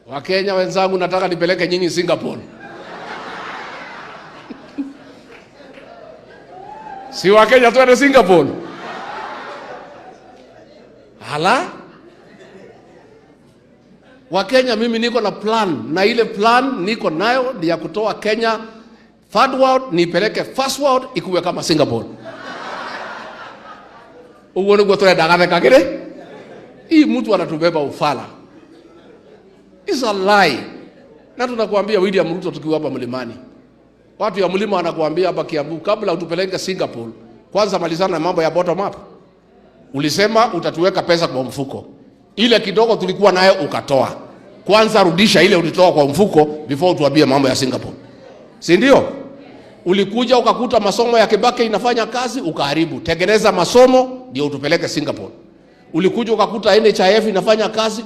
Wakenya wenzangu, nataka nipeleke nyinyi Singapore. Si Wakenya tuende Singapore? Hala? Wakenya, mimi niko na plan, na ile plan niko nayo ni ya kutoa Kenya third world nipeleke first world ikuwe kama Singapore. Uguo niguo turenda gathekagire. Hii mtu anatubeba ufala. It's a lie. Na tunakuambia William Ruto tukiwa hapa mlimani. Watu ya mlima wanakuambia hapa Kiambu, kabla utupeleke Singapore, kwanza malizana na mambo ya bottom up. Ulisema utatuweka pesa kwa mfuko. Ile kidogo tulikuwa nayo ukatoa. Kwanza rudisha ile ulitoa kwa mfuko before utuambie mambo ya Singapore. Si ndio? Ulikuja ukakuta masomo ya Kibaki inafanya kazi ukaharibu. Tengeneza masomo ndio utupeleke Singapore. Ulikuja ukakuta NHIF inafanya kazi.